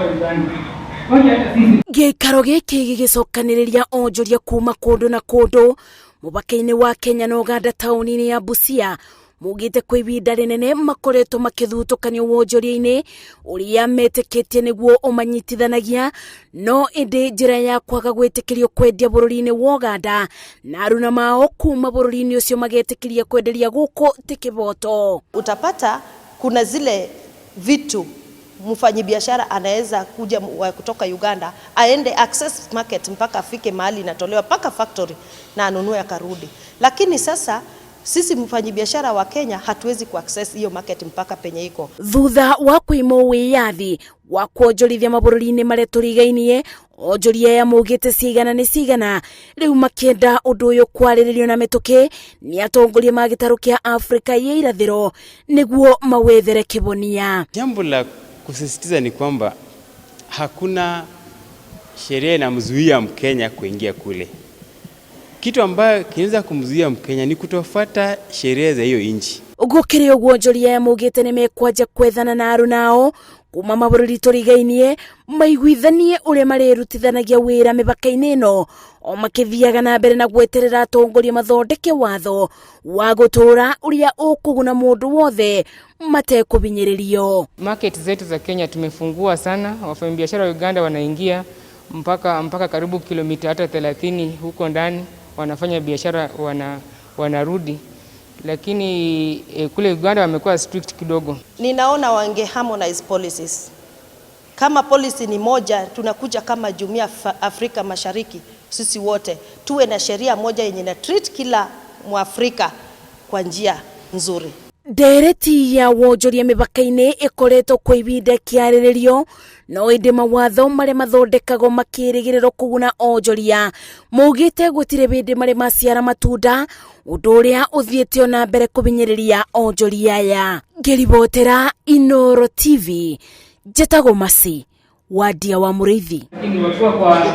kutoka Uganda. Wacha hata sisi Gĩikaro gĩkĩ gĩgĩcokanĩrĩria onjoria kuma kũndũ na kũndũ mũbaka-inĩ wa Kenya na Uganda taũni-inĩ ya Busia, maugĩte kwa ihinda rĩnene makoretwo makĩthutũkanio wonjoria-inĩ ũrĩa metĩkĩtie nĩguo ũmanyitithanagia, no ĩndĩ njĩra ya kwaga gwĩtĩkĩrio kwendia bũrũri-inĩ wa Uganda na aruna mao kuma bũrũri-inĩ ũcio magetĩkĩria kwenderia gũkũ ti kĩboto. Utapata kuna zile vitu mfanyibiashara anaweza kuja kutoka Uganda aende access market mpaka afike mahali inatolewa mpaka factory na anunue akarudi. Lakini sasa sisi mfanyibiashara wa Kenya hatuwezi ku access hiyo market mpaka penye iko. Thutha wa kwĩimwo wĩyathi wa kuonjorithia mabũrũri-inĩ marĩa tũrigainie, onjoria aya maugĩte cigana nĩ cigana, rĩu makĩenda ũndũ ũyũ kwarĩrĩrio na mĩtũkĩ nĩ atongoria ma gĩtarũ kĩa Afrika ya irathĩro nĩguo mawethere kĩbonia. Jambo la kusisitiza ni kwamba hakuna sheria inamzuia Mkenya kuingia kule. Kitu ambayo kinaweza kumzuia Mkenya ni kutofuata sheria za hiyo nchi. Gũkĩrĩ ũguo, onjoria aya maugĩte nĩ mekwanja kwethana na arunao kuma mabũrũri tũrigainie maiguithanie ũrĩa marĩrutithanagia wĩra mĩbaka-inĩ ĩno, o makĩthiaga na mbere na gweterera atongoria mathondeke watho wa gũtũũra ũrĩa ũkũguna mũndũ wothe matekũbinyĩrĩrio. Market zetu za Kenya tumefungua sana, wafanyabiashara wa Uganda wanaingia mpaka karibu kilomita hata 30 huko ndani, wanafanya biashara, wanarudi, lakini kule Uganda wamekuwa strict kidogo. Ninaona wange harmonize policies. Kama policy ni moja, tunakuja kama jumuiya Afrika Mashariki, sisi wote tuwe na sheria moja yenye na treat kila Mwafrika kwa njia nzuri. Ndereti ya wonjoria mĩbaka-inĩ ĩkoretwo kwa ihinda ĩkĩarĩrĩrio, no ĩndĩ mawatho marĩa mathondekagwo makĩrĩgĩrĩrwo kũguna onjoria maugĩte gũtirĩ hĩndĩ marĩ maciara matunda, ũndũ ũrĩa ũthiĩte ona mbere kũhinyĩrĩria onjoria aya. Ngĩribotera Inoro TV, njĩtagwo Masi Wandia wa Mũrĩithi. Lakini wakiwa kwa